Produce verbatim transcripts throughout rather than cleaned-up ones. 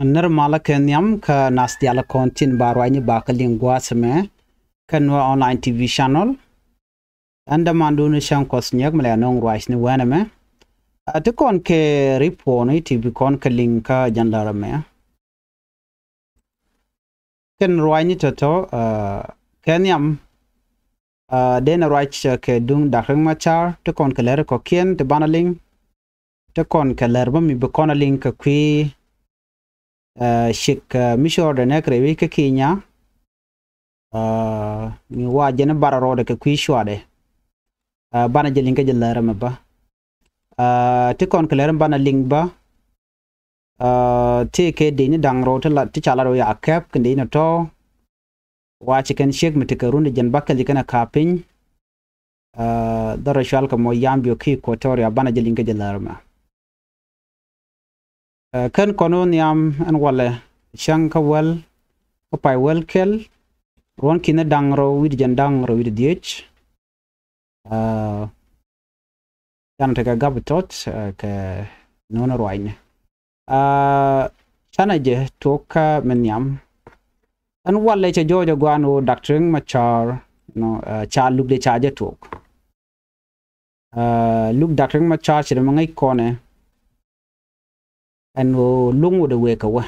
Nir malä kɛ nhiam kä nath dial kɔn tin ba ruacni ba kä liŋ gua̱a̱th ɛmɛ kä Nuer Online T V channel. Ɛn dämandun cäŋ Kuɔth Nyiek mi lɛ nöŋ ruacni wɛn ɛmɛ. Ɛ ti kɔn kɛ ripɔtni ti bi kɔn kɛ liŋ kä jɛn lär ɛmɛ. Kɛn ruacni tɔ̱tɔ̱, ɛ, kɛ nhiam, ɛ, denɛ ruac, ɛ, kɛ duŋ Dak Riek Machar ti kɔn kɛ lär kɔ̱kiɛn ti banɛ liŋ. Ti kɔn kɛ lär bä mi bi kɔn a liŋ kɛ kui̱, ɛ, ciek, ɛ, mi cɔɔrdɛ nɛ kɛ rɛy wi̱c kä Kenya. Ɛ, mi wa jɛn bara rɔɔdɛ kɛ kui̱ cuadɛ. Ɛ, banɛ jɛ liŋ kä jɛ lär ɛmɛ bä. Ɛ, ti kɔn kɛ lär banɛ liŋ bä. Ɛ, tëëkɛ dec ni da̱ŋ rɛw ti la, ti ca lat rɛw ya kɛp kɛ dec ni tɔ̱. Wa ci kɛn ciek mi tekɛ run ti jɛn bäkɛl ci kɛn ɛ ka̱p piny. Ɛ, dhɔrɛ cual kɛ mɔ Yambio ki Equatoria banɛ jɛ liŋ kä jɛ lär mɛ. Ɛ, kɛn kɔn wä nhiam ɛn walɛ cäŋ kä wäl, kä pay wäl kɛl, ruɔ̱n ki̱n da̱ŋ rɛw wi̱cdɛ jɛn da̱ŋ rɛw wi̱cdɛ dhiec. Ɛ, canɛ tekɛ gap tɔt, ɛ, kɛ nunɛ ruacni. Ɛ, canɛ jɛ tuɔk kä mi nhiam. Ɛn walɛ cɛ jɔɔcɛ guan wä Dak Riek Machar, nɔ, ɛ, ca luk dee ca jɛ tuɔk. Ɛ, luk Dak Riek Machar ci dee mi ŋäc kɔnɛ. Ɛn ɣöö luŋ wut ɛ wëë kɛ wä.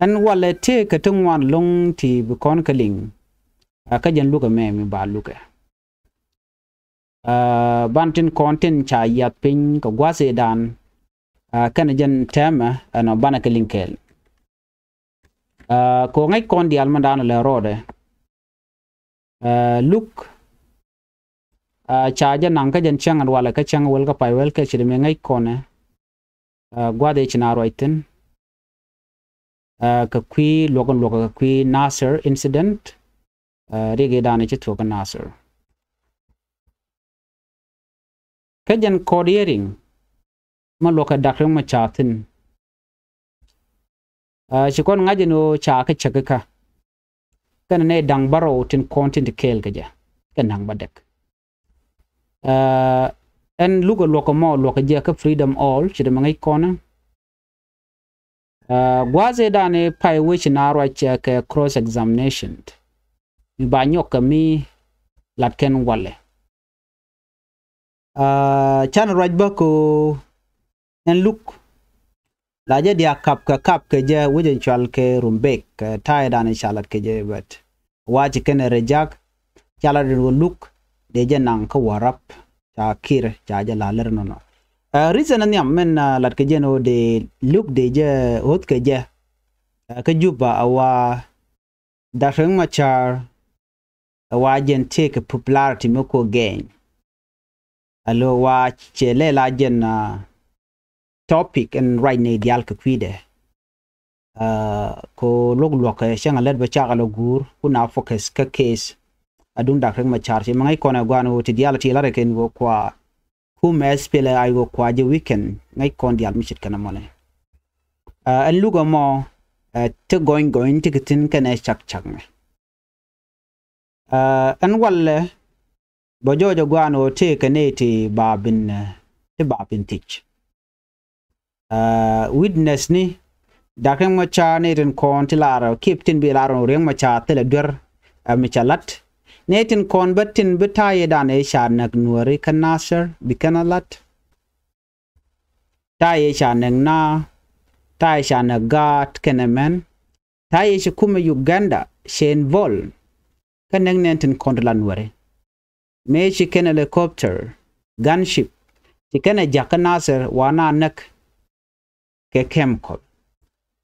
Ɛn walɛ tëëkɛ ti ŋuan lo̱ŋ ti bi kɔn kä liŋ. Ɛ, kä jɛn lukɛ mɛ mi ba lukɛ. Ɛ, ban tin kɔn tin ca yiath piny kɛ gua̱th ëëdan. Ɛ, kɛn jɛn tɛmɛ ɛn ɔ banɛ kɛ liŋ kɛɛl. Ɛ, kɛ ɣöö ŋäc kɔn diaal mɛn da̱a̱n lɛ rɔɔdɛ. Ɛ, luk, ɛ, ca jɛ naŋ kä jɛn cäŋ ɛn walɛ kä cäŋ wäl kä pay wäl kɛ ci dee mi ŋäc kɔnɛ. Ɛ, gua̱th ëë ci na ruac thi̱n. Ɛ, kɛ kui̱ luɔk in luɔk kɛ kui̱ Nasir incident. Ɛ, riɛk ëëdan ci tuɔk kä Nasir. Kä jɛn court hearing ma luɔk kɛ Dak Riek Machar thi̱n. Ɛ, ci kɔn ŋa̱c ɛn ɣöö ca kä cäk kä. Kɛn nɛ da̱ŋ bärɔw tin kɔn tin ti kɛɛl kɛ jɛ. Kɛ naŋ bädäk. Ɛ, ɛn luk ɛ luɔk ɛmɔ luɔk ɛ jɛ kä Freedom Hall ci dee mi ŋäc kɔnɛ. Ɛ, gua̱a̱th ëëdan ëë pay wec na ruac, ɛ, kɛ cross examination. Mi ba nyɔk kɛ mi lat kɛn walɛ. Ɛ, canɛ ruac bä kɛ ɣöö ɛn luk la jɛ diaal kap kɛ kap kɛ jɛ wec in cual kɛ Rumbek, ɛ, ta̱a̱ ëëdan ca lat kɛ jɛ bɛt. Wa ci kɛn ɛ reject, ca lat in wä luk dee jɛ naŋ kä Warap, ca Kiir ca jɛ la lär nɔnɔ. Ɛ, reason in nhiam min, ɛ, lat kɛ jɛ ni wä dee luk dee jɛ ɣöth kɛ jɛ. Ɛ, kä Juba a wa Dak Riek Machar, ɛ, wa jɛn tëëkɛ popularity mi kuɔ gɛny. Alo wa cɛ lɛ la jɛn, ɛ, topic in ruac ni diaal kɛ kui̱dɛ. Ɛ, kɛ ɣöö luɔk luɔk kɛ cäŋ a lät bä cakɛ lɛ guur kun a focus kä case. A duŋ Dak Riek Machar ci mi ŋäc kɔn ɛ guan ɣöö ti diaal ti lat ɛ kɛn ɣöö kua kumɛ S P L A I ɣöö kua jɛ weekend ŋäc kɔn diaal mi ce̱tkɛ nɔmɔni. Ɛ, ɛn luk ɛmɔ, ɛ, ti gɔny gɔny ti kɛ thi̱n kɛnɛ cak cak mɛ. Ɛ, ɛn walɛ bä jɔɔc ɛ guan ɣöö tëëkɛ nɛy ti ba bin, ɛ, ti ba bin thiec. Ɛ, witness ni Dak Riek Machar nɛy tin kɔn ti lar kip tin bi lar Riek Machar thilɛ duer, ɛ, mi ca lat. Nɛy tin kɔn bä tin bi ta̱a̱ yɛ dan ëë ca näk Nuääri kä Nasir bi kɛn a lat. Ta̱a̱ yɛ ca näk na, ta̱a̱ yɛ ca näk gaat kɛnɛ mɛn. Ta̱a̱ yɛ ci kumɛ Uganda cɛ involve. Kä näk nɛn tin kɔn ti la Nuääri. Mëë ci kɛn helicopter, gunship, ci kɛn ɛ jakä Nasir wa na näk kɛ chemical.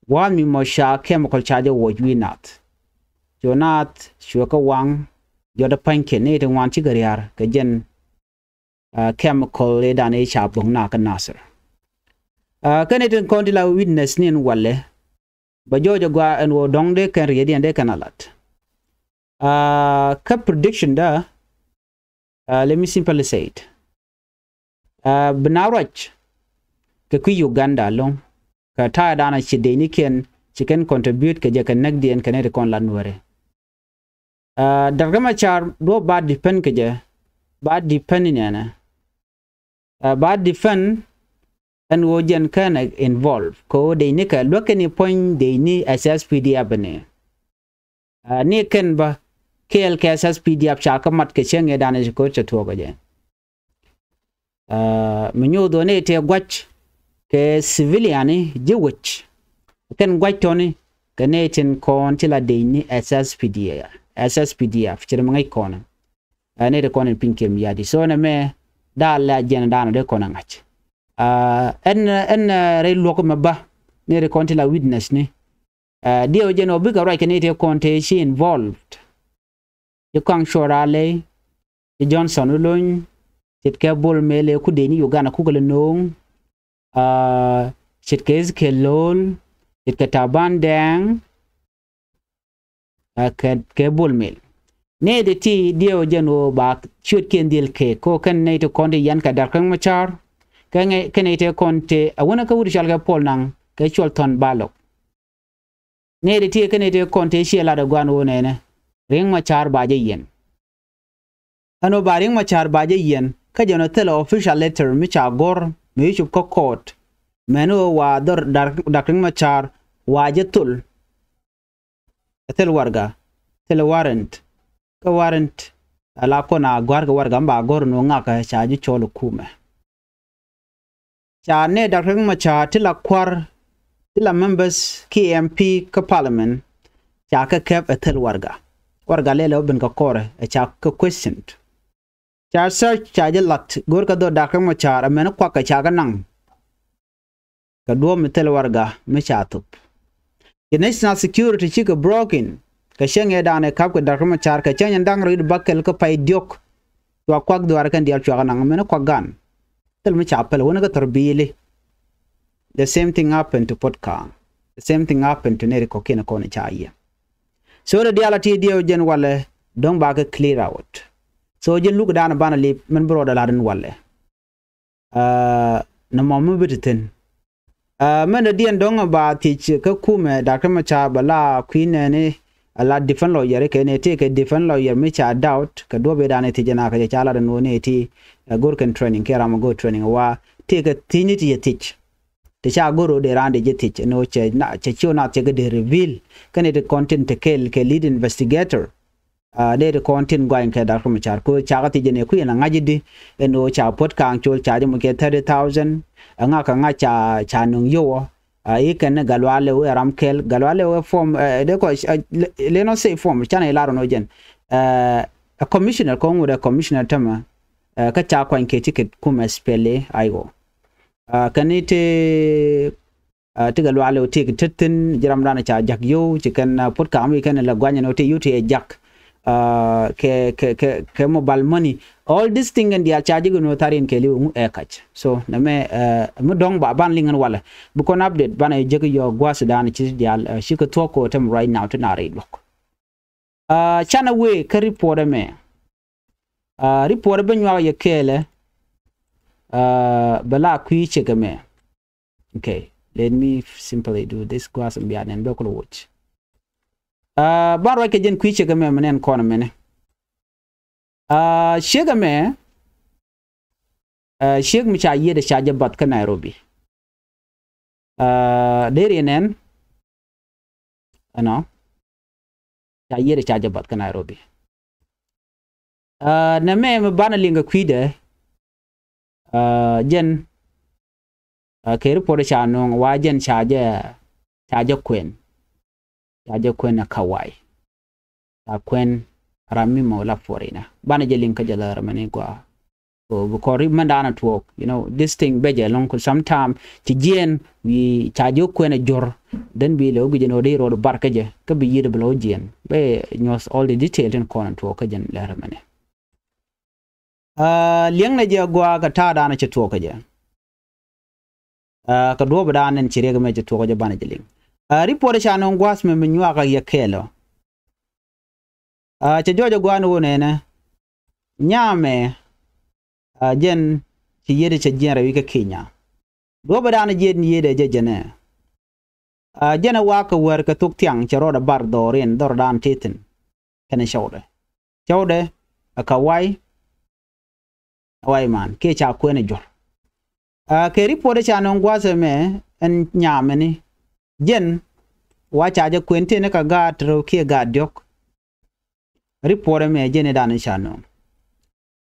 Wa mi mɔ ca chemical ca jɛ wuɔc wi̱i̱ nath. Cu nath cuɛ kä waŋ jɔt ɛ pa̱nykiɛn ni ti ŋuan cikɛ ria̱r kɛ jɛn, ɛ, chemical ëëdan ëë ca bo̱ŋ na kä Nasir. Ɛ, kɛn itin kɔn ti la witness ni ɛn walɛ. Bä jɔɔc ɛ gua ɛn wä dɔ̱ŋ dee kɛn riet yɛn dee kɛn a lat. Ɛ, kä prediction da, ɛ, let me simply say it. Ɛ, bi na ruac kɛ kui̱ Uganda lo̱ŋ kɛ ta̱a̱ dan a ci dee ni kiɛn ci kɛn contribute kɛ jɛ kɛ näk diɛn kɛ nɛy ti kɔn la Nuääri. Ɛ, Dak Riek Machar duɔ̱p ba depend kɛ jɛ, ba depend ni ɛnɛ. Ɛ, ba depend Ɛn ɣöö jɛn kɛn ɛ involve kɛ ɣöö dec ni kɛ luäk kɛn i̱ puɔ̱ny dec ni SSPDF ni. Ɛ, ni kɛn bä kɛɛl kɛ SSPDF ca kä mat kɛ cäŋ ëëdan ɛ ci ko̱r cɛ tuɔɔk ɛ jɛ. Ɛ, mi nyoth ɣöö nɛy tëë gua̱c kɛ civilian ni ji̱ wec. Kɛn gua̱c tɔ̱ni kɛ nɛy tin kɔn ti la dec ni SSPDF, SSPDF ci ri mi ŋäc kɔn. Ɛ, nɛy ti kɔn in piny kiɛ mi ya̱di. So nɛmɛ da̱a̱ lɛ a jiɛn da̱a̱n dee kɔn a ŋa̱c. Ɛ, ɛn, ɛn, ɛ, rɛy luɔ̱k mɛ bä nɛy ti kɔn ti la witness ni. Ɛ, diɛw jɛn ɔ bikɛ ruac kɛ nɛy tëë kɔn tëë ci involved. Ci Kɔaŋ Cuɔl Raley, ci Johnson Olony, ce̱tkɛ Bol Mel ëë ku dec ni Uganda kukɛ lɛ no̱o̱ŋ. Ɛ, ce̱tkɛ Ezekiel Lol, ce̱tkɛ Taban Deng, ɛ, kɛ, kɛ Bol Mel. Nɛy ti ti diɛw jɛn ɣöö ba ciötkiɛn dhil kɛ kɛ ɣöö kɛn nɛy ti kɔn ti yian kɛ Doctor Riek Machar. Kɛ ŋɛ-, kɛ nɛy ti kɔn ti ɛ wänä kä wut cɔal kɛ Paul Nang kɛ Cuɔl Thɔn Balok. Nɛy ti ti kɛ nɛy ti kɔn ti ciɛ lat ɛ gua̱a̱n ɣöö nɛnɛ Riek Machar ba jɛ yiɛn. Ɛn ɣöö ba Riek Machar ba jɛ yiɛn kä jɛn ɔ thilɛ official letter mi ca go̱r mi ci cop kä court. Mɛn ɣöö wa dhɔr Dak-, Doctor Riek Machar wa jɛ thol. Ɛ thil warɛga, thil warrant. Kä warrant ala kɔn a gɔ̱a̱r kɛ warɛga mi ba go̱r ni ɣöö ŋakä ca ji̱ cɔl ɛ kumɛ. Ca nɛy Doctor Riek Machar ti la kua̱r, ti la members ki MP kä parliament, ca kɛ kɛp ɛ thil warɛga. Warɛga lɛl ɛ wä ben kɛ kɔrɛ ɛ ca kɛ questioned. Ca search ca jɛ lat go̱r kɛ dhɔr Doctor Riek Machar ɛ mɛn kuak kɛ ca kɛ naŋ. Kɛ duɔ̱ɔ̱p mi thil warɛga mi ca thop. Ci national security cikɛ broken kɛ cäŋ ëëdan ɛ ka̱p kɛ Doctor Riek Machar kɛ cäŋ in da̱ŋ rɛw wi̱cdɛ bäkɛl kä pay diɔ̱k. Cua kuak dhuaar kɛn diaal cua kɛ naŋ mɛn kuak gan. Thil mi ca päl wänä kä thɔr biili. The same thing happened to Puɔt Kaŋ. The same thing happened to nɛy ti kɔ̱kiɛn kɔn ca yiɛn. So dee diaal a ti diɛw jɛn walɛ dɔ̱ŋ ba kɛ clear out. So jɛn luk dan banɛ lip mɛn bi rɔɔdɛ la̱t in walɛ. Ɛ, nɔmɔ mi bi ti thi̱n. Ɛ, mɛn dɔ̱diɛn dɔ̱ŋ ba thiec kä kumɛ Doctor Machar bɛ la kui̱ nɛni a la defense lawyer kɛ ni tëëkɛ defense lawyer mi ca doubt kɛ duɔ̱p i̱ dan i̱ thiec ɛn a kɛ cɛ ca lat ɛn ɣöö ni ti, ɛ, go̱r kɛn training kiɛ ram a go̱r training wa tëëkɛ thiecni ti cɛ thiec. Ti ca go̱r ɣöö dee raan dee jɛ thiec ɛn ɣöö cɛ na, cɛ ciö nath cɛ kɛ dee reveal kɛn i̱ ti kɔn tin te kɛɛl kɛ lead investigator. Ɛ, dee ti kɔn tin gɔany kɛ Doctor Machar ko ca kɛ thiec jɛ ni kui̱ ɛn a ŋa̱c i̱di ɛn ɣöö ca Puɔt Kaŋ Col ca jɛ mɔ kɛ thirty thousand. Ɛ ŋa kɛ ŋa ca, ca nöŋ yowɔ. Ɛ, i̱ kɛn ni Gatluak Lew ɛ ram kɛl, Gatluak Lew ɛ form, ɛ, dee kɔ, ɛ, le, let not say form, canɛ ilar ɔn ɔ jɛn. Ɛ, ɛ commissioner kɔŋ wut ɛ commissioner tämɛ. Ɛ, kä ca kuany kɛ ticket kumɛ SPLA-IO. Ɛ, kɛn i̱ ti, ɛ, ti Gatluak Lew ti kɛ tet thi̱n ji̱ ramdan ca jak yio̱w ci kɛn, ɛ, Puɔt Kaŋ mi kɛn lɛ guany ɛn ɔ ti yio̱w ti ɛ jak. Ɛ, kɛ, kɛ, kɛ, kɛ mobile money. All this thing in diaal ca ji̱ kɛ nuɔ̱th tharin kɛ li̱w ŋu ɛ kac. So nɛmɛ, ɛ, mi dɔ̱ŋ ba ban liŋ ɛn walɛ. Bi kɔn update banɛ jek yɔ gua̱a̱th dan ci diaal, ɛ, ci kɛ thuɔ̱k kɛ tem right now ti na rɛy luɔ̱k. Ɛ, canɛ wee kä report ɛmɛ. Ɛ, report ɛ ben nyuak yɛ kɛɛlɛ. Ɛ, bɛ la kui̱ cek ɛmɛ. Okay, let me simply do this. Gua̱a̱th in bia nɛn bɛ kulɛ woc. Ɛ, ban ruac kɛ jɛn kui̱ cek ɛmɛ mi nɛn kɔn ɛmɛnɛ. Ɛ, ciek ɛmɛ, ɛ, ciek mi ca yiëëdɛ ca jɛ bath kä Nairobi. Ɛ, deri nɛn, ɛnɔ, ca yiëëdɛ ca jɛ bath kä Nairobi. Ɛ, nɛmɛ mi banɛ liŋ kɛ kui̱dɛ, ɛ, jɛn, ɛ, kɛ report ca nööŋ wa jɛn ca jɛ, ca jɛ kuɛn. Ca jɛ kuɛn ɛ Kawai. Ca kuɛn ram mi mɔ la puɔrinɛ. Banɛ jɛ liŋ kä jɛ lär mɛni gua. So, because ri mɛn daanɛ tuɔɔk, you know, this thing bɛ jɛ lɔŋ, 'cause sometime ci jiɛn wi ca jɛ kuɛn ɛ jor. Then bi lɛ wä guic ɛn ɔ dee rɔɔd bar kä jɛ kä bi yiëëd bi lɛ wä jiɛn. Bɛ nyuɔth all the detail tin kɔn tuɔɔk kä jɛn lär mɛni. Ɛ, liɛŋnɛ jɛ gua kɛ ta̱a̱ daanɛ cɛ tuɔɔk kä jɛ. Ɛ, kɛ duɔ̱ɔ̱p dan in ci riɛk mɛ ci tuɔk jɛ banɛ jɛ liŋ. Ɛ, report ca nöŋ gua̱a̱th mɛ mi nyuak a yɛ kɛɛl ɔ. Ɛ, cɛ jɔɔc ɛ gua̱a̱n wun ɛnɛ. Nyamɛ, ɛ, jɛn ci yiëëdɛ cɛ jiɛn rɛwi kä Kenya. Duɔ̱ɔ̱p dan jiɛn yiëëdɛ jɛ jɛnɛ. Ɛ, jɛn ɛ wa̱a̱ kɛ wäär kɛ thok thiaŋ cɛ rɔɔdɛ bar dhɔriɛn dhɔr dan tethin. Kɛnɛ cɔwdɛ. Cɔwdɛ, ɛ Kawai, Kawai man kiɛ ca kuɛn ɛ jɔr. Aa, kɛ ripuɔt ca nöŋ gua̱a̱th ɛmɛ ɛn nyamɛni. Jɛn wa ca jɛ kuɛn tëë ni kɛ gaat rɛw kiɛ gaat diɔ̱k. Ripuɔt ɛmɛ jɛn i̱ dan i̱ ca nöŋ.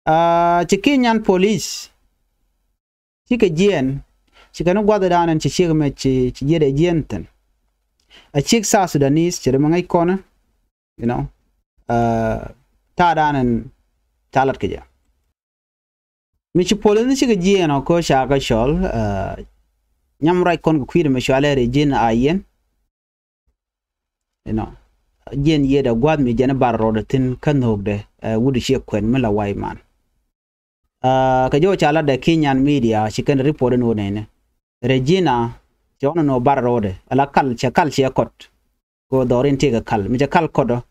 Aa, ci Kenyan police cikɛ jiɛɛn, cikɛ ni gua̱thdan ɛn ci ciek ɛmɛ ci, ci jiɛt ɛ jiɛɛn thi̱n. A ciek South Sudanese ci ri mi ŋäc kɔn, you know, aa, ta̱a̱dan ɛn ca lat kɛ jɛ. Mi ci police ni cikɛ jiɛɛn ɔ kä ca kɛ cɔl, aa, nyam ruac kɔn kɛ kui̱dɛ mi cɔalɛ Regina Ayen. You know, jiɛn yiëëdɛ gua̱th mi jɛn i̱ bar rɔɔdɛ thi̱n kä nhökdɛ, ɛ, wut ciɛ kuɛn mi la way man. Aa, kɛ jɔw ca latdɛ Kenyan media ci kɛn report in wä nɛnɛ. Regina cɛ ɣɔn nɔ bar rɔɔdɛ, ala kal, cɛ kal cɛ kɔt. Kɛ dhɔrin tëëkɛ kal, mi cɛ kal kɔt ɔ,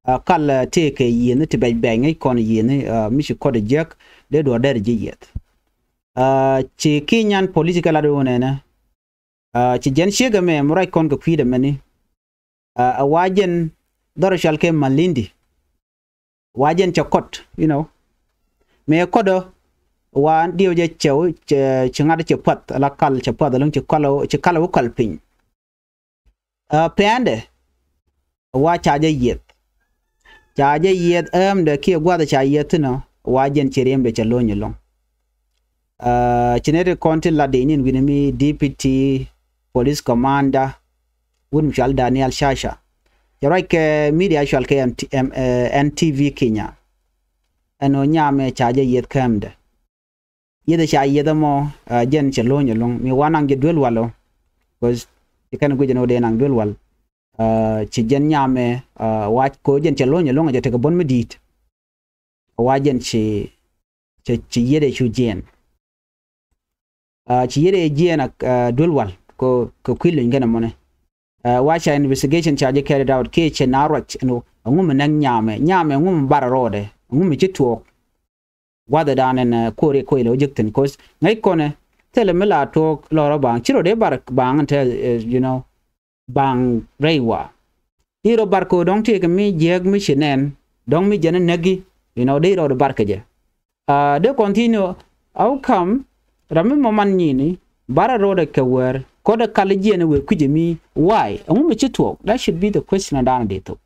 aa, kal, aa, tëëkɛ yiëëni ti bɛc bɛc ŋäc kɔn yiëëni, aa, mi ci kɔt jiäk, dee duɔ̱ɔ̱r dɛr ji̱ yieth. Aa, ci Kenyan police kɛ lat wä nɛnɛ. Aa, ci jɛn ciek ɛmɛ mi ruac kɔn kɛ kui̱dɛ mɛni. Aa, ɛ wa jɛn dhɔr cɔal kɛ Malindi. Wa jɛn cɛ kɔt, you know. Mëë kɔt ɔ, wa diɛw jɛ cɛw, cɛ, ci ŋa̱t cɛ puath, ala kal cɛ puath, ɛlɔ̱ŋ ci kal, ci kal wä kal piny. Aa, pɛndɛ, wa ca jɛ yieth. Ca jɛ yieth ɛmdɛ kiɛ gua̱th ca yieth thi̱n ɔ, wa jɛn ci riɛmdɛ cɛ lo̱ny ɛlɔ̱ŋ. Aa, ci nɛy ti kɔn tin la dec ni̱n wi̱ni mi deputy police commander, wut mi cɔal Daniel Chacha. Cɛ ruac kɛ media cɔal kɛ M T, M, ɛ, N T V Kenya. Ɛn ɣöö nyamɛ ca jɛ yieth kɛ ɛmdɛ. Yieth ca yieth ɛmɔ, aa, jɛn cɛ lo̱ny ɛlɔ̱ŋ. Mi wa naŋ jɛ duel wal ɔ. Because ci kɛn guic ɛn ɣöö dee naŋ duel wal. Aa, ci jɛn nyamɛ, aa, wa ko jɛn cɛ lo̱ny ɛlɔ̱ŋ, jɛ tekɛ buɔ̱n mi di̱i̱t. Wa jɛn ci, ci, ci yieth ɛ cu jiɛɛn. Aa, ci yieth ɛ jiɛɛn a, aa, duel wal kɛ, kɛ kui̱ luny kɛnɛ mɔnɛ. Aa, wa ca investigation ca jɛ carried out kiɛ cɛ na ruac ɛn ɣöö ɛŋu mi näk nyamɛ, nyamɛ ɛŋu mi bar rɔɔdɛ, ɛŋu mi ci tuɔɔk. Gua̱thɛ dan ɛn, aa, ko̱ri ko̱i lɛ wä jek thi̱n, 'cause ŋäc kɔnɛ thilɛ mi la tuɔɔk lɔrɔ baŋ ci rɔ dee bar baŋ ɛn te, ɛ, you know, baŋ rɛy wa. Di rɔ bar kɛ dɔ̱ŋ tëëkɛ mi jiääk mi ci nɛn, dɔ̱ŋ mi jɛn ɛ näki, you know, di rɔ di bar kɛ jɛ. Aa, di continue, how come ram mi mɔ man nyini, bar a rɔɔdɛ kɛ wɛɛr, kɔdɛ kal jiɛn ɛ wëë kui̱c ɛ mi, why? Ɛŋu mi ci tuɔɔk? That should be the question ɛ dan ɛ di thok.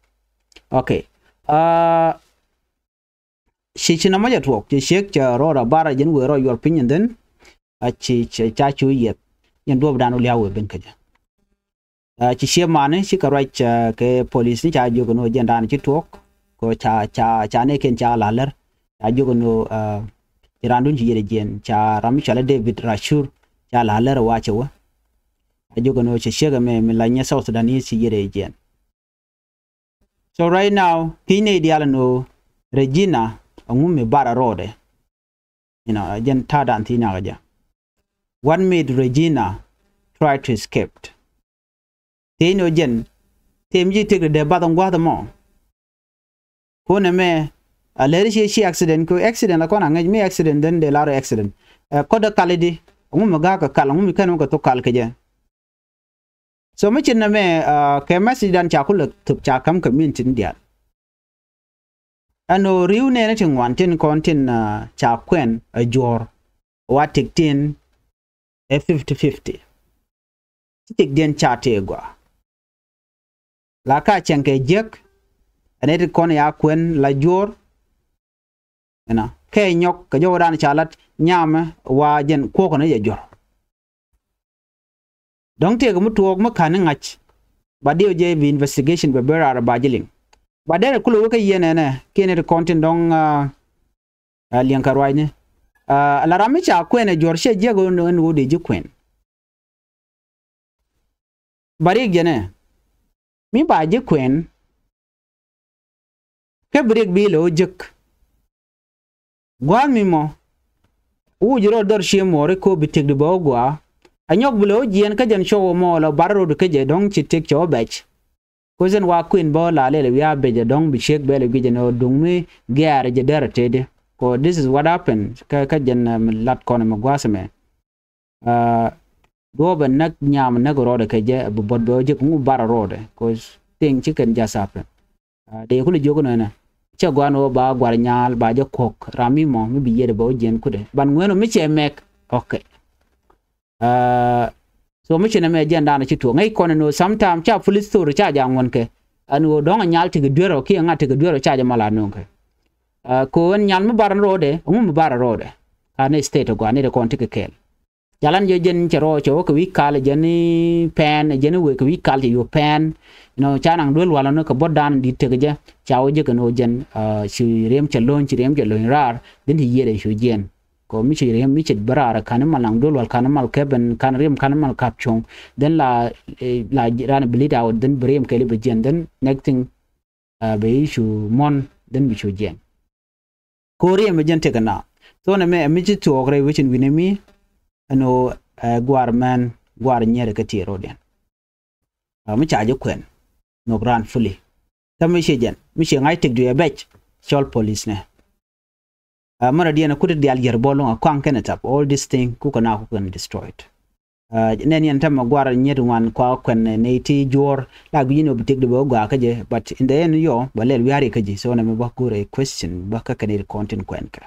Okay. Aa, ci ci nɔmɔ jɛ tuɔɔk, ci ciek cɛ rɔɔdɛ bar a jɛn wëë rɔ yuɔr piny and then, a ci, ci, ca cu yieth. Yɛn duɔɔpdan wä lia̱a̱ wëë ben kä jɛ. Aa, ci ciek mani, ci kɛ ruac, aa, kɛ police ni ca jiök ɛn ɣöö jɛn dan ci tuɔɔk. Kɛ ca, ca, ca nɛɛkiɛn ca la̱r. Ca jiök ɛn ɣöö, aa, ci randun ci yieth ɛ jiɛɛn. Ca ram mi cɔalɛ David Rashur ca la̱r ɛ wa cɛ wä. Ca jiök ɛn ɣöö ci ciek ɛmɛ mi la nyɛ South Sudanese ci yieth ɛ jiɛɛn. So right now, ki̱ny nɛy diaal ɛn ɣöö Regina ɛŋu mi bar a rɔɔdɛ. You know, jɛn ta̱a̱dan thi̱n nakä jɛ. What made Regina try to escape? Thiecni ɣöö jɛn, thiecni ji̱ tëkdɛ dee bath ɛn gua̱a̱th ɛmɔ. Kun ɛmɛ, a lɛri ci, ci accident, kɛ accident la kɔn a ŋäc mi accident, then dee lar accident. Ɛ, kɔdɛ kal i̱di, ɛŋu mi ga̱a̱k kɛ kal, ɛŋu mi kɛn wä kɛ thok kal kɛ jɛ. So mi ci nɛmɛ, aa, kɛ message dan ca kulɛ thop ca ka̱m community ni diaal. Ɛn ɣöö ri̱w nɛɛni ti ŋuan tin kɔn tin, aa, ca kuɛn ɛ juɔ̱ɔ̱r wa tëk tin ɛ fifty fifty. Ti tëkdiɛn ca tëë gɔaa. La ka cɛŋ kɛ jiäk, ɛn ɛ ti kɔn ya kuɛn la juɔ̱ɔ̱r. Ɛnɔ kɛ nyɔk kɛ jɔwdan ca lat nyamɛ wa jɛn kuɔkɛ ni jɛ juɔ̱r. Dɔ̱ŋ tëëkɛ mi tuɔɔk mi ka̱n ni ŋa̱c. Ba diɛw jɛ bi investigation bɛ ben raar ba ji̱ liŋ. Ba derɛ kulɛ wä kä yɛn ɛnɛ kiɛn ti kɔn tin dɔ̱ŋ, aa, aa, liɛŋ kɛ ruacni. Aa, la ram mi ca kuɛn ɛ juɔ̱r cɛ jiäk ɛn, ɛn ɣöö dee ji̱ kuɛn. Ba riɛk jɛnɛ mi ba ji̱ kuɛn. Kä bi riɛk bi lɛ wä jek. Gua̱a̱th mi mɔ, wuc rɔ dhɔr cie muɔɔri ko bi tëkdi bɛ wä gua̱a̱. Anyɔk bi lɛ wä jiɛɛn kä jɛn cɔw mɔ la bar rot kä jɛ dɔ̱ŋ ci tëk cɛ wä bɛc. Ko jɛn wa kuën bä la lɛl wi̱i̱ a bɛc dɔ̱ŋ bi ciek bɛl wi̱i̱ jɛn ɔ duŋ mi gɛɛr jɛ dɛr tëëdi. Ko this is what happened kä, kä jɛn, eh, mi lat kɔn mi gua̱a̱th mɛ. Aa, duɔ̱ɔ̱p ɛ näk nyam näk rɔɔdɛ kɛ jɛ, bi buɔt bɛ wä jek ŋu bar rɔɔdɛ, 'cause thing ci kɛn just happen. Aa, dee kulɛ jiök nɔnɔ. Cɛ gua̱n wä ba guar nyaal, ba jɛ kuɔk, ram mi mɔ, mi bi yiëëdɛ bɛ wä jiɛn kudɛ. Ban ŋuɛn wä mi cɛ mɛk. Okay. So mi ci nɛ mɛ jɛn danɔ ci tuɔɔk ŋäc kɔn ni ɣöö sometimes ca full story ca jɛ ŋuɔ̱n kɛ. Ɛn ɣöö dɔ̱ŋ a nyal tekɛ duer ɔ kiɛ ŋa̱t tekɛ duer ɔ ca jɛ mal a nööŋ kɛ. Kɛ ɣöö ɛn nyal mi bar ɛn ro̱o̱dɛ, ɛŋu mi bar ɛn ro̱o̱dɛ? Ka ni state ɔ gɔaa ni dee kɔn tekɛ kɛɛl. Jalan jɛ jɛn cɛ rɔ cɛ wä kɛ wi̱c kal jɛn ni pɛn jɛn ni wee kɛ wi̱c kal cɛ yo̱ pɛn. Inɔ ca naŋ duel walɔ ni kɛ bot dan dit tek jɛ ca wä jɛ kɛ ni wä jɛn. Ci riɛm cɛ lo̱ny ci riɛm cɛ lo̱ny raar dhin ti yiɛt ɛ cu jiɛn. Kɛ mi ci riɛm mi ci bä raar kan mal naŋ duel wal kan mal kɛpɛn kan riɛm kan mal kap cuɔ̱ŋ. Dhin la la ran bleed out dhin bi riɛm kɛli bi jiɛn dhin next thing bɛ i̱ cu muɔ̱n dhin bi cu jiɛn. Ko̱r yɛ mi jɛn tekɛ na. Thonɛ mɛ ɛ mi ci thuɔɔk rɛy wecin wi̱nɛ mi. Ɛn ɣöö ɛ gua̱a̱r mɛn gua̱a̱r nyier kä tiɛɛr rɔ̱diɛn. Mi ca jɛ kuɛn nhök raan fully. Kä mi ciɛ jɛn mi ciɛ ŋa̱c tëkdu ɛ bɛc cɔl police nɛ. Märä diɛn ɛ kut diaal yier bɔl luŋ a kuaŋ kɛn ɛ tap all this thing kukɛ na kukɛ kɛn destroyed. Nɛn yɛn tɛmɛ guar nyet ŋuan kua kuɛn nɛy ti juɔr la gui̱c ni ɔ bi tiek di bɛ wä gɔaa kä jɛ, but in the end yɔ bɛ lɛl wi̱i̱ kä ji̱. So nɛ mɛ bä go̱rɛ question bä kä kɛn it kɔn tin kuɛn kɛ.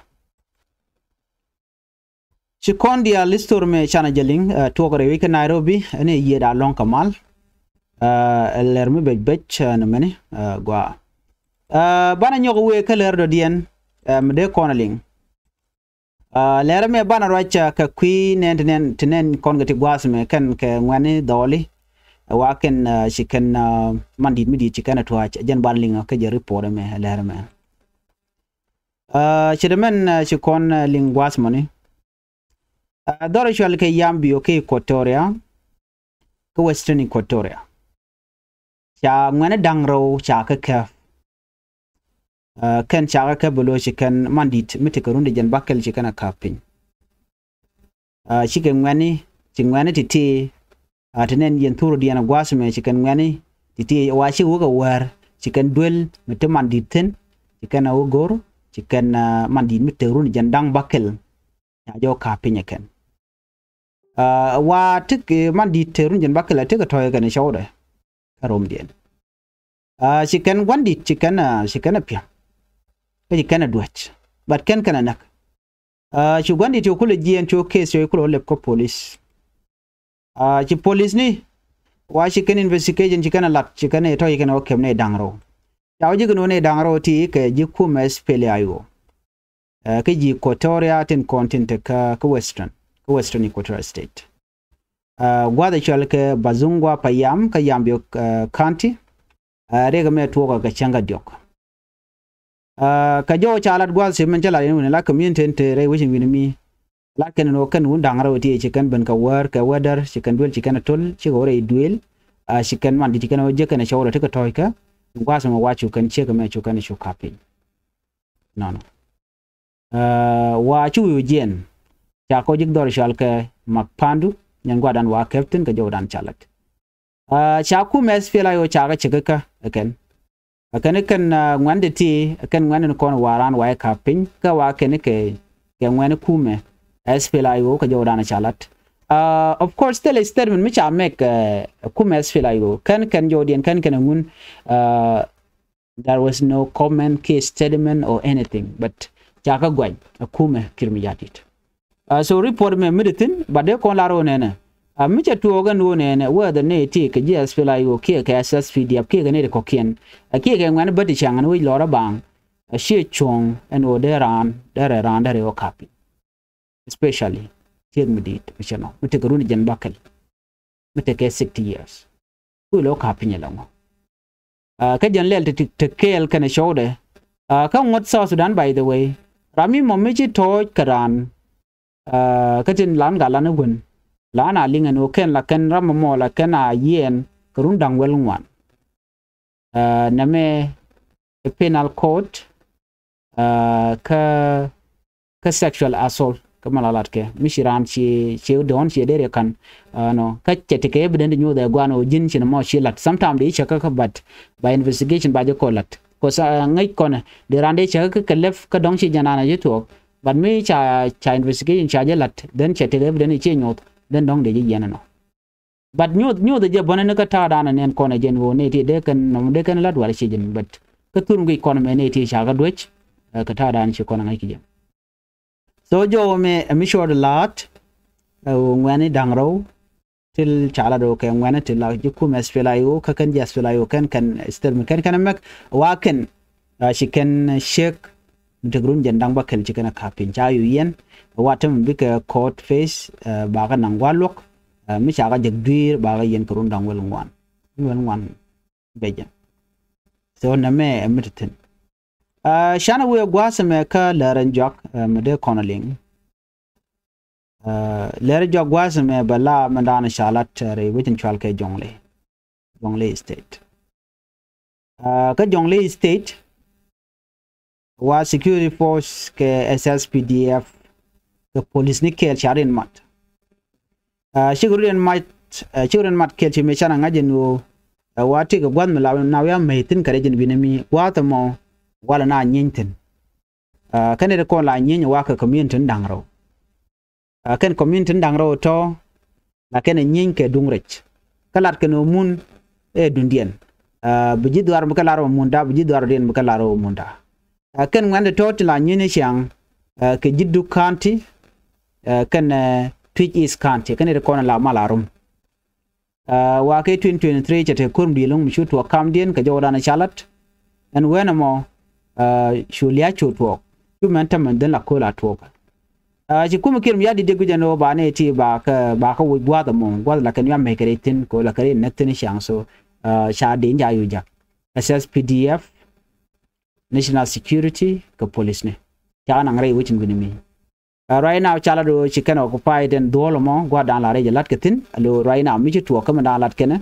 Ci kɔn diaal history mɛ canɛ jɛ liŋ tuɔk rɛy wi̱c kä Nairobi ɛn i̱ yiëë da lɔ̱ŋ kɛ mal. Ɛ lɛr mi bec bec ɛn mɛni gɔaa. Banɛ nyɔk wee kä lɛr dɔ̱diɛn mi dee kɔn liŋ. Lɛrɛ mɛ banɛ ruac kɛ kui̱ nɛn ti nɛn ti nɛn kɔn kɛ ti gua̱a̱th mɛ kɛn kɛ ŋuɛ̈ni dhɔɔli. Ɛ wa kɛn ci kɛn man di̱t mi di̱t ci kɛn ɛ tua̱a̱c ɛ jɛn banɛ liŋ kä jɛ report mɛ lɛrɛ mɛ. Ci dɛ mɛn ci kɔn liŋ gua̱a̱th mɔni. Dhɔr cual kɛ Yambio kä Equatoria kä Western Equatoria. Ca ŋuɛ̈ni da̱ŋ rɛw ca kä kɛp. Kɛn ca kä kɛp bɛ lo̱c ci kɛn man di̱t mi tekɛ run di jɛn bakɛl ci kɛn a ka̱p piny. Cikɛ ŋuɛ̈ni ci ŋuɛ̈ni ti̱ti̱. Ti nɛn yɛn thur diɛn a gua̱a̱th mɛ ci kɛn ŋuɛ̈ni ti̱ti̱ wa ci wä kɛ wäär ci kɛn duel mi te man di̱t thi̱n. Ci kɛn a wä go̱r ci kɛn man di̱t mi tekɛ run di jɛn da̱ŋ bakɛl. Ca jɔw ka̱p piny ɛ kɛn. Wa tik man di̱t te run jɛn bakɛl a tik a tɔ̱ kɛn cɔwdɛ. Kä romdiɛn ci kɛn gua̱n di̱t ci kɛn ci kɛn a pia̱m. Kä ci kɛn a duäc. But kɛn kɛn a näk. Ci gua̱n di̱t ci kulɛ jiɛɛn ci case ci kulɛ lɛp kä police. Ci police ni wa ci kɛn investigation ci kɛn a lat ci kɛn a tɔ̱ ci kɛn a wä kɛp ni da̱ŋ rɛw. Ca wä ji̱ kɛn wä ni da̱ŋ rɛw ti kɛ ji̱ kumɛ SPLA-IO. Kä ji̱ Equatoria tin kɔn tin te kä Western kä Western Equatoria State. Gua̱th ɛ cual kɛ Bazungwa Payam kä Yambio County. Riɛk mɛ tuɔɔk kɛ cäŋ kä diɔk. Kä jɔw ca lat gua̱th ci mɛn cä lat in wini la community in te rɛy wecin wini mi. Lat kɛn in wä kɛn wun da̱ŋ rɛw ti ci kɛn ben kɛ wäär kɛ wädär ci kɛn duel ci kɛn a tol ci kɛ wä rɛy duel. Ci kɛn man di ci kɛn wä jek kɛn a cɔw rɛ ti kɛ tɔ̱ɔ̱c kä. Gua̱th mɛ wa cu kɛn ciek mɛ cu kɛn cu ka̱p piny. Nɔnɔ. Wa ci wi̱i̱ jiɛn ca kɔ ji̱k dhɔr cual kɛ Mak Pandu nyɛn gua̱dan wa kɛp thi̱n kɛ jɔwdan ca lat. Ca kumɛ SPLA-IO ca kɛ cek kä ɛ kɛn. Ɛ kɛn kɛn ŋuɛn ti ti ɛ kɛn ŋuɛn ni kɔn wa ran wa ɛ ka̱p piny kä wa kɛn kɛ kɛ ŋuɛn kumɛ SPLA-IO kɛ jɔwdan ca lat. Of course thilɛ statement mi ca mɛk kumɛ SPLA-IO kɛn kɛn jɔwdiɛn kɛn kɛn ŋun. There was no comment kiɛ statement or anything but ca kä gua̱ny a kumɛ Kiir Mayardit. So report mɛ mi di thi̱n but dee kɔn lar wä nɛnɛ. Mi cɛ tuɔɔk ɛn wä nɛnɛ whether ni ti kɛ ji̱ SPLA-IO kiɛ kɛ SSPDF kiɛ kɛ ni ti kɔ̱kiɛn. Kiɛ kɛ ŋuɛn bä ti caŋ ɛn wec lɔrä baŋ. A ciɛ cuɔ̱ŋ ɛn wä dee raan dee rɛ raan dee rɛ wä ka̱p piny. Especially tiek mi di̱i̱t mi cɛ nɔ mi tekɛ run jɛn bakɛl. Mi tekɛ sixty years. Kui̱ lo̱ ka̱p piny ɛlɔ̱ŋ. Kä jɛn lɛl ti ti kɛɛl kɛnɛ cɔwdɛ. Kä ŋuɔ̱t South Sudan by the way. Ram mi mɔ mi ci tɔ̱ɔ̱c kɛ raan. Kä tin lan gal lan i̱ wen lan a liŋ ɛn ɣöö kɛn la kɛn ram mɔ la kɛn a yiɛɛn kɛ run da̱ŋ wäl ŋuan. Nɛmɛ penal code. Kä kä sexual assault kä malalat kɛ mi ci raan ci ci dɔn ci der yɛ kan. Nɔ kä cɛ ti kɛ evident nyuuth ɛ guan ɔ ji̱n ci nɛ mɔ ci lat sometime di cɛ kä kä but by investigation ba jɛ kɔ lat kɔ sa ŋäc kɔnɛ di raan di cɛ kä kɛ lɛp kä dɔŋ ci jɛ naan a ji̱ thuɔɔk. But mi ca ca investigation ca jɛ lat then cɛ ti kɛ evident ci nyuuth then dɔŋ di ji̱ yɛn nɔ. But nyuth nyuth jɛ bɔnɛ ni kä ta̱a̱ da̱a̱n ɛ nɛn kɔn ɛ jɛn ɣöö nɛy ti dee kɛn nɔm dee kɛn lat wal ci jɛn but kä thur mi guic kɔn mɛ nɛy ti ca kä duec. Kä ta̱a̱ da̱a̱n ci kɔn ɛ ŋa̱c ki jɛ. So jɔwä mɛ ɛ mi cuɔt la̱a̱t. ɛ ɣöö ŋuɛ̈ni da̱ŋ rɛw, thil ca lat ɣöö kɛ ŋuɛ̈ni thil la ji̱ kumɛ SPLA-IO, kä kɛn ji̱ SPLA-IO kɛn kɛn statement kɛn kɛn mɛk, wa kɛn, ɛ, ci kɛn check mi tek run jɛn da̱ŋ bäkɛl ci kɛn ɛ ka̱p piny ca yo̱ yɛn, wa täämɛ bikɛ court face, ɛ, bakɛ naŋ gua̱a̱th luɔ̱k, ɛ, mi ca kɛ jek dui̱r bakɛ yɛn kɛ run da̱ŋ wäl ŋuan. Wäl ŋuan bɛ jɛn. So nɛmɛ ɛ mi te thi̱n. Ɛ, canɛ wëë gua̱a̱th ɛmɛ kä Lɛr Juak, ɛ, mi dee kɔn a liŋ. Ɛ, Lɛr Juak gua̱a̱th ɛmɛ bɛ la mindan ca lat, ɛ, rɛy wec in cɔal kɛ Jonglei. Jonglei State. Ɛ, kä Jonglei State, wa security force kɛ SSPDF kɛ polisni kɛɛl ca riɛn mat. Ɛ, cikɛ rut ɛn mac, ɛ, cikɛ rut ɛn mat kɛl ci mëë canɛ ŋa̱c ɛn ɣöö, ɛ, wa tëëkɛ gua̱th mi la na wi̱i̱ a mec thi̱n kɛ rɛc ɛn wi̱nɛ mi gua̱a̱th ɛmɔ walɛ na nyieeny thi̱n. Ɛ, kɛn ɛ ti kɔn la nyieeny ɛ wa kɛ community ni da̱ŋ rɛw. Ɛ, kɛn community ni da̱ŋ rɛw tɔ̱ la kɛn ɛ nyieeny kɛ duŋ rɛc. Kä lat kɛn ɣöö mun ɛ duŋdiɛn. Ɛ, bi ji̱ dhuaar mi kɛ lar ɣöö munda, bi ji̱ dhuaar diɛn mi kɛ lar ɣöö munda. Ɛ, kɛn ŋuɛ̈ndɛ tɔ̱ ti la nyieeny ɛ ciaŋ, ɛ, kɛ ji̱ Duk County, ɛ, kɛn, ɛ, Twic East County, kɛn ɛ ti kɔn la mal a rum. Ɛ, wa kɛ twenty twenty-three cɛ te ko̱r mi di̱i̱t ɛlɔ̱ŋ mi cu tuɔɔk kamdiɛn kɛ jɔwdan ca lat. Ɛn wen ɛmɔ, ɛ, cu lia̱a̱ cu tuɔɔk. Cu mɛn tämɛ dhin la köl a tuɔɔk. Ɛ, ci kumɛ Kiir mi ya di̱t dee guic ɛn ɣöö ba nɛy ti ba kɛ, ba kɛ woc gua̱a̱th ɛmɔ. Gua̱a̱th la kɛn ya mec kɛ rɛy thi̱n, kɛ ɣöö la kɛn rɛy näk thi̱n ciaŋ so, ɛ, ca dee in ca yo̱ jak. SSPDF, National Security, kɛ polisni. Ca naŋ rɛy wec in wi̱ni mi. Ɛ, right now ca lat ɣöö ci kɛn occupied ɛn dhuɔ̱ɔ̱l ɛmɔ gua̱a̱r da̱a̱n la rɛy jɛ la̱t kɛ thi̱n. Alo right now mi ci tuɔɔk kä mi da̱a̱n la̱t kɛnɛ.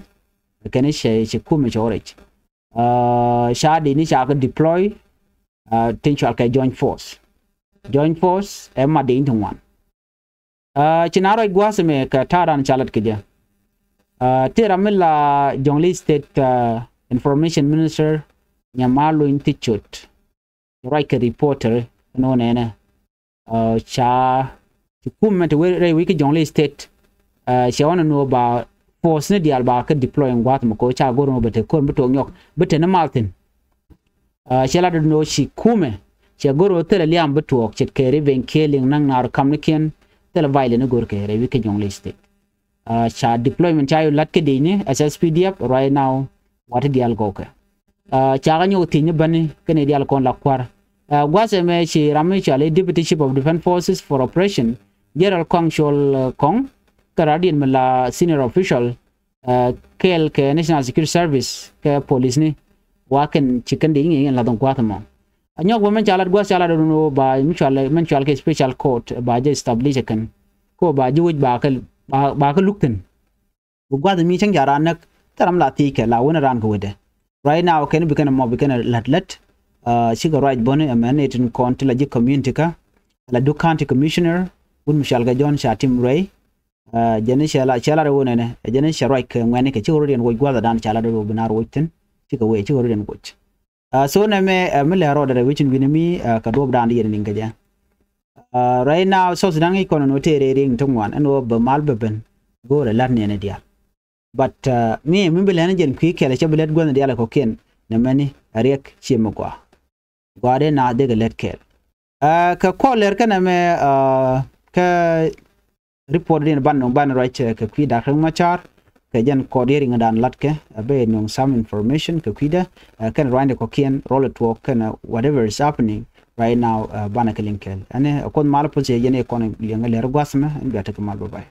Kɛnɛ cɛ ci kumɛ cɛ wä rɛc. Ɛ, ca dee ni ca kɛ deploy, ɛ, tin cɔal kɛ joint force. Joint force ɛ mat dee in ti ŋuan. Ɛ, ci na ruac gua̱a̱th ɛmɛ kɛ ta̱a̱ da̱a̱n ca lat kɛ jɛ. Ɛ, tëë ram mi la Jonglei State, ɛ, Information Minister Nyamalony Thicot. Ruac kɛ reporter ɛn ɣöö nɛnɛ. Ɛ, ca ci kumɛ ti wee rɛy wi̱c kä Jonglei State. Ɛ, cɛ ɣɔn ɛn ɣöö ba force ni diaal ba kɛ deploy in gua̱a̱th ɛmɛ kɛ ɣöö ca go̱r ɛn ɣöö bɛ te ko̱r mi bi tuɔɔk nyɔk bi te ni mal thi̱n. Ɛ, cɛ lat ɛn ɣöö ci kumɛ cɛ go̱r ɣöö thilɛ liam bi tuɔɔk ce̱tkɛ revenge killing naŋ naar kamnikiɛn thilɛ violence ni go̱r kɛ rɛy wi̱c kä Jonglei State. Ɛ, ca deployment ca yo̱ la̱t kä dec ni SSPDF right now. Wa ti diaal gɔwkɛ. Ɛ, ca kɛ nyɔk thiec ni bäni kɛnɛ diaal kɔn la kua̱r. Ɛ, gua̱a̱th ɛmɛ ci ram mi cɔal i̱ Deputy Chief of Defence Forces for Operation, General Kɔaŋ Cuɔl, ɛ, Kɔŋ, kɛ radiɛn mi la senior official, ɛ, kɛɛl kɛ National Security Service kɛ polisni. Wa kɛn ci kɛn dee iŋi̱ in lath in gua̱a̱th ɛmɔ. A nyɔk bä mɛn ca lat gua̱a̱th ca lat ɛn ɣöö ba mi cɔal, mɛn cɔal kɛ special court ba jɛ establish ɛ kɛn. Kɛ ɣöö ba ji̱ wec ba kɛ, ba, ba kɛ luk thi̱n. Bi gua̱th mi cäŋ ca raan näk thil ram la thiec kɛ la wen raan kɛ wetdɛ. Right now kɛn bi kɛn mɔ bi kɛn lät lät. Ɛ, cikɛ ruac bäni ɛmɛn ɛ tin kɔn ti la ji̱ community kä la Duk County Commissioner wut mi cɔal kɛ John Catim Ruey. Ɛ, jɛn cɛ la, cɛ la rɛ wun ɛnɛ ɛ jɛn cɛ ruac kɛ ŋuɛ̈ni kɛ cikɛ rot yɛn woc gua̱th dan ca la rɛ wun bi naar woc thi̱n. Cikɛ wee cikɛ rot yɛn woc. Ɛ, so nɛmɛ, ɛ, mi lɛ rɔɔdɛ rɛ wi̱cin wi̱ni mi, ɛ, kɛ duɔ̱p dan di yɛn niŋ kɛ jɛ. Ɛ, right now South Sudan ŋi̱c kɔn ɛn ɣöö tëë rɛy riŋ ti ŋuan ɛn ɣöö bɛ mal bɛ ben go̱o̱rɛ la̱t niɛn ɛ diaal. But, ɛ, mi, mi bi lɛn jɛn kui̱ kɛl cɛ bi lɛt guänh diaal ɛ kɔ̱kiɛn nɛmɛni ɛ riɛk ciɛ mi gɔaa. Gɔaa dee naath dee kɛ lɛt kɛɛl. Ɛ, kɛ kɔl lɛr kɛn ɛmɛ, ɛ, kɛ report din ban nöŋ ban ruac, ɛ, kɛ kui̱ Dak Riek Machar kɛ jɛn kɔɔt yɛ riŋ dan latkɛ, ɛ, bɛ nöŋ some information kɛ kui̱dɛ, ɛ, kɛn ruacni kɔ̱kiɛn rɔl ɛ tuɔɔk kɛn, ɛ, whatever is happening right now, ɛ, banɛ kɛ liŋ kɛɛl. Ɛn ɛ kuoth mal puth cɛ jɛn ɛ kɔn liɛŋ ɛ lɛr gua̱th mɛ ɛn bia tekɛ mal bye bye.